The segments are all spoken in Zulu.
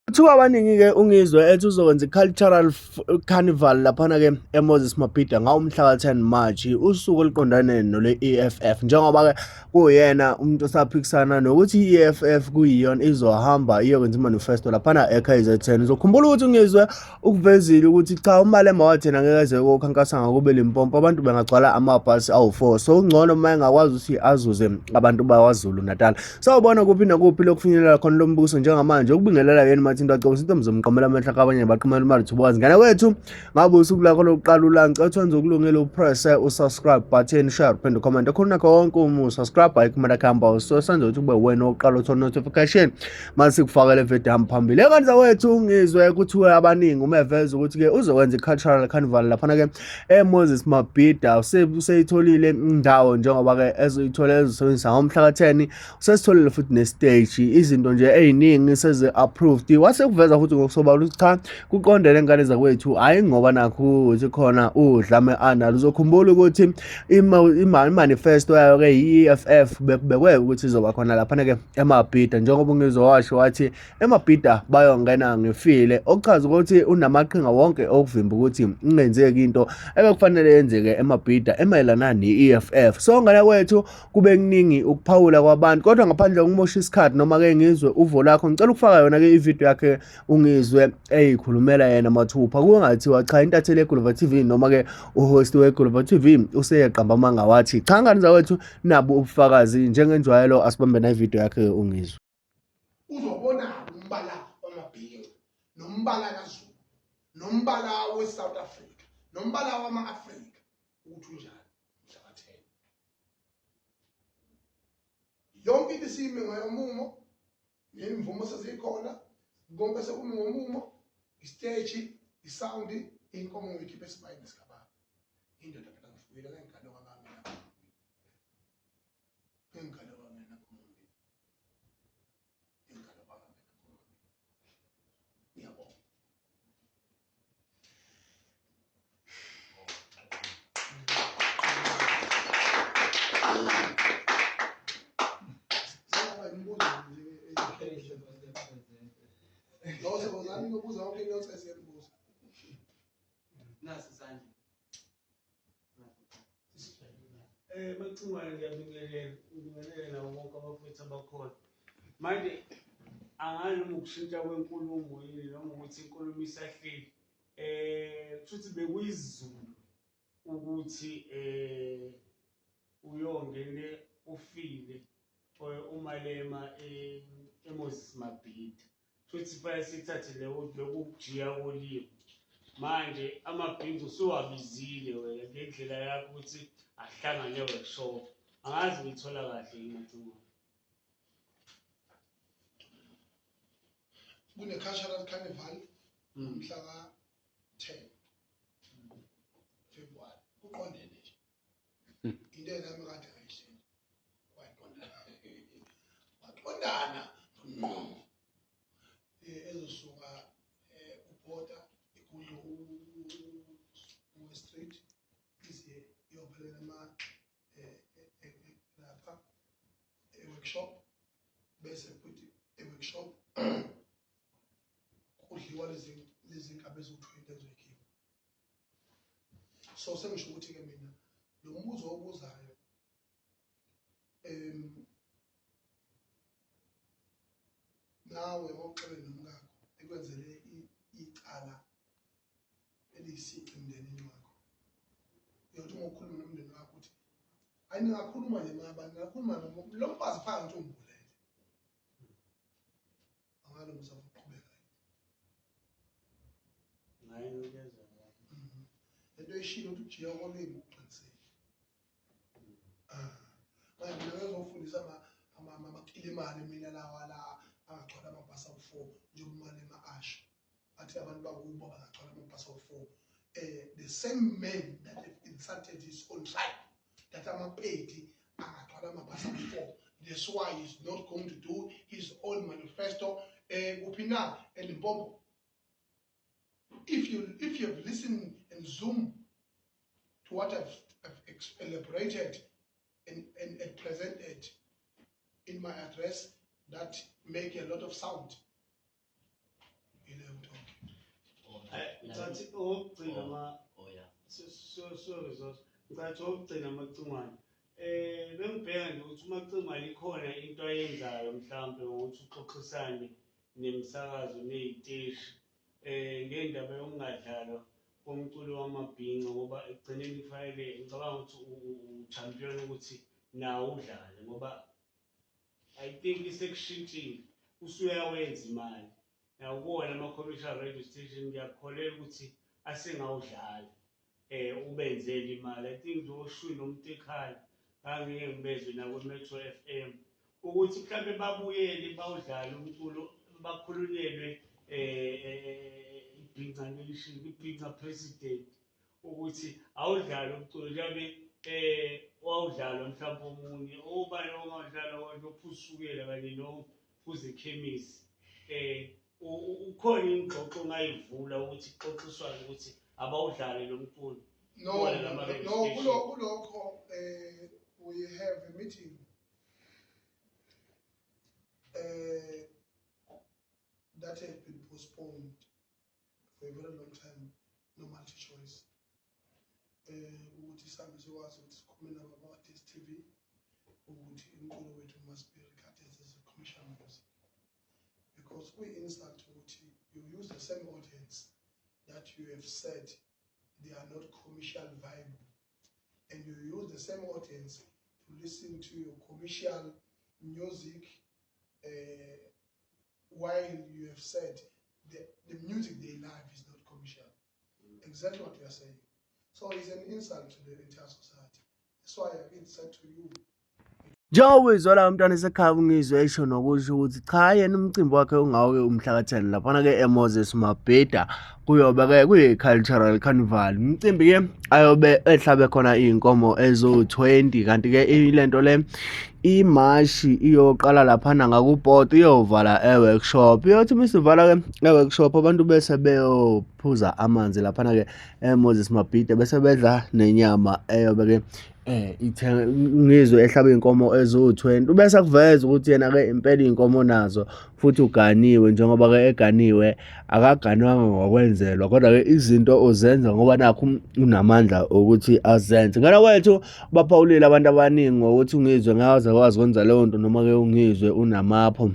Kuthiwa abaningi-ke uNgizwe ethi uzokwenza i-cultural carnival laphana-ke eMoses Mabhida ngawo mhla ka-10 March, usuku oluqondane nolwe-EFF, njengoba-ke kuyena umuntu osaphikisana nokuthi i-EFF kuyiyona izohamba iyokwenza imanifesto laphana e-KZN. Uzokhumbula ukuthi uNgizwe ukuvezile ukuthi cha, uMalema wathi yena ngeke eze kokhankasa ngakube Limpopo, abantu bengagcwala amabhasi awu-4, so kungcono uma engakwazi ukuthi azuze abantu bakwaZulu Natal. Sawubona kuphi nakuphi lokufinyelela khona lo mbuso njengamanje ukubingelela yena Mathinto acobisa into mzomqomela amehla kabanye baqhumela imali thubukazi ngane kwethu ngabe usuku lakho lokuqala ulanca uthwenze ukulungela upresse usubscribe button share phinde comment okhona nakho wonke uma usubscribe ayikho imali akuhamba so senze ukuthi kube wena oqala uthola notification mase sikufakele video hamba phambili ekanza wethu ngizwe kuthiwe abaningi uma eveza ukuthi ke uzokwenza i-cultural carnival laphana ke eMoses Mabhida useyitholile indawo njengoba ke ezoyithola ezosebenzisa ngomhla ka-10 usesitholile futhi nestage izinto nje ey'ningi seze-approved wase kuveza futhi ngokusobala ukuthi cha kuqondele ngane zakwethu hhayi ngoba nakhu ukuthi khona udlame analo uzokhumbula ukuthi imanifesto yayo-ke i-EFF bekubekwe ukuthi izoba khona laphana-ke eMabhida njengoba ungizowasho wathi eMabhida bayongena ngefile okuchaza ukuthi unamaqhinga wonke okuvimba ukuthi ingenzeki into ebekufanele yenzeke eMabhida emayelana ne-EFF. So ngane kwethu kube kuningi ukuphawula kwabantu kodwa ngaphandle kokumosha isikhathi noma ke ngizwe uvo lakho ngicela ukufaka yona ke ivideo yakhe ungizwe eyikhulumela yena mathupha kungathiwa cha intatheli yeGulova TV noma ke uhost weGulova TV useyeqamba amanga wathi cha ngane zawethu nabu ubufakazi njengenjwayelo asibambe na ivideo yakhe ungizwe. Uzobona umbala wamabhinca nombala kaZulu nombala weSouth Africa nombala wama-Afrika ukuthi unjani mhla ka-10. Yonke into isimi ngomumo, nemvumo sezikhona, konke sekumi ngomumo, isiteji, isawundi, inkomo ngiyikhipha esibayeni sikababa. Indoda phela ngifuyile ngengane kwabami lapha. Ngengane kwami lapha. Ngengane kwami lapha. Ngiyabonga. Ngiyobuza yonke inonsense yemibuzo. Nasi isandla. Macingwane ngiyabingelela, ngibingelele nabo bonke abafowethu abakhona. Manje angazi noma ukushintsha kwenkulumo yini noma ukuthi inkulumo isahleli. Kushuthi bekuyisiZulu ukuthi uyongene ufile uMalema eMoses Mabhida. Futhi sifanele sithathe leyo lokhu kujiya kolimi. Manje amabhinzi usuwabizile wena ngendlela yakho ukuthi ahlangane workshop. Angazi ngiyithola kahle yini Macingwane. Kune-cultural carnival ngomhla ka-10 February kuqondene nje into enami kade ngayihlela waqondana waqondana ngqo ezosuka kubhoda igudle u-West Street ize iyophelela ama lapha e-workshop bese futhi e-workshop kudliwa lezi lezi nkabi eziwu-20 ezoyikhipha. So sengisho ukuthi-ke mina lo mbuzo obuzayo nawe mawuxabene nomkakho ekwenzele icala eliyisici emndenini wakho uyothi uma ukhuluma nomndeni wakho uthi hayi ningakhuluma nje maba ningakhuluma lo mfazi faka nje ungibulele angalo ngisakuqhubeka Ngaye ngiyezwa. Lento eshilo ukuthi ujiya kolimi uqinisile. Ah, manje mina ngizofundisa amakilimane mina lawa la angagcwala amabhasi awu-4 njengoba uMalema asho athi abantu bakubo bangagcwala amabhasi awu-4 the same men that have insulted his own tribe that amapedi angagcwala amabhasi awu-4. That's why he's not going to do his own manifesto kuphi na eLimpopo. If you have listened and zoom to what I've elaborated and presented in my address that make a lot of sound. Ngicathi okugcina ma Oh yeah. Sorry Zoso. Ngicathi okugcina Macingwane. Bengibheka nje ukuthi uMacingwane ikhona into ayenzayo mhlawumbe ngokuthi uxoxisane nemisakazo ney'teshi ngendaba yokungadlalwa komculo wamabhinca ngoba ekugcineni kufanele ngicabanga ukuthi u-champion ukuthi nawo udlale ngoba I think isekushintshile usuyawenza imali nakuwona ama-commercial radio station ngiyakholelwa ukuthi asengawudlala ubenzele imali. I think nje oshwini nomuntu ekhaya ngangike ngibezwe nakwi-Metro FM ukuthi mhlawumbe babuyele bawudlale umculo bakhulunyelwe ibhinca nation, ibhinca president ukuthi awudlale umculo njengoba wawudlalwa mhlawumbe omunye obani ongadlala konje ophuzukela kanye nophuza ekhemisi ukhona ingxoxo ongayivula ukuthi kuxoxiswane ukuthi abawudlale lo mculo? No, Kuwona lama radio no, station. Kulokho, we have a meeting that had been postponed for a very long time, no MultiChoice. Ukuthi sihambe sikwazi ukuthi sikhulume nabo abakwa-DStv ukuthi umculo wethu must be regarded as a commercial music. Because we insult ukuthi you use the same audience that you have said they are not commercial viable, and you use the same audience to listen to your commercial music while you have said the music they love is not commercial. Exactly what you are saying. So it's an insult to the entire society. That's why I said to you, Njengoba uyizwa umntwana esekhaya uNgizwe esho nokusho ukuthi cha yena umcimbi wakhe ungawuke umhla ka-10 laphana-ke eMoses Mabhida kuyobe-ke kuyi-cultural carnival, umcimbi-ke ayobe ehlabe khona iy'nkomo eziwu-20. Kanti-ke ilento le imashi iyoqala laphana ngakupoto iyovala e-workshop, iyothi uma isivala-ke e-workshop abantu bese beyophuza amanzi laphana-ke eMoses Mabhida bese bedla nenyama eyobe-ke ithenga ngizwe ehlaba iy'nkomo eziwu-20. Ubese kuveza ukuthi yena-ke impela iy'nkomo nazo futhi uganiwe, njengoba-ke eganiwe akaganwanga ngokwenzelwa kodwa-ke izinto uzenza ngoba nakhu unamandla ukuthi azenze. Ngana kwethu baphawulile abantu abaningi ngokuthi uNgizwe ngaze akwazi ukwenza leyo nto noma-ke uNgizwe unamapho.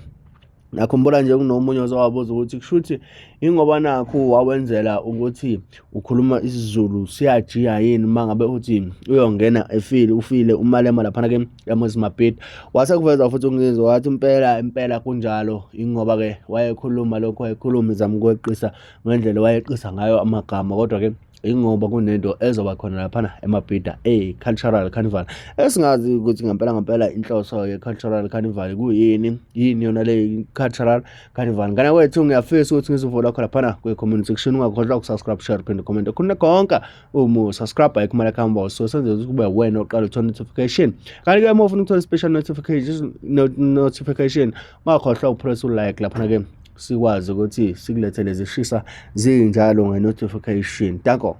Nakhumbula nje kunomunye ozowabuza ukuthi kushuthi ingoba nakhu wawenzela ukuthi ukhuluma isiZulu siyajiya yini uma ngabe uthi uyongena efile ufile uMalema laphana-ke eMoses Mabhida. Wase kuveza futhi uNgizwe wathi impela impela kunjalo, ingoba-ke wayekhuluma lokhu wayekhuluma ezama ukweqisa ngendlela wayeqisa ngayo amagama, kodwa-ke ingoba kunento ezoba khona laphana eMabhida e-cultural carnival esingazi ukuthi ngempela ngempela inhloso ye-cultural carnival kuyini, yini yona le cultural carnival. Ngane kwethu ngiyafisa ukuthi ngizuvula khona laphana kwi-comment section, ungakhohlwa ukusubscribe, share, phinde comment khona konke. Uma usubscribe ayikho imali ekuhamba so senze ukuthi kube wena oqala uthola notification. Kanti-ke uma ufuna ukuthola special notification ungakhohlwa ukupress u-like laphana-ke sikwazi ukuthi sikulethele zishisa zinjalo nge-notification. Danko.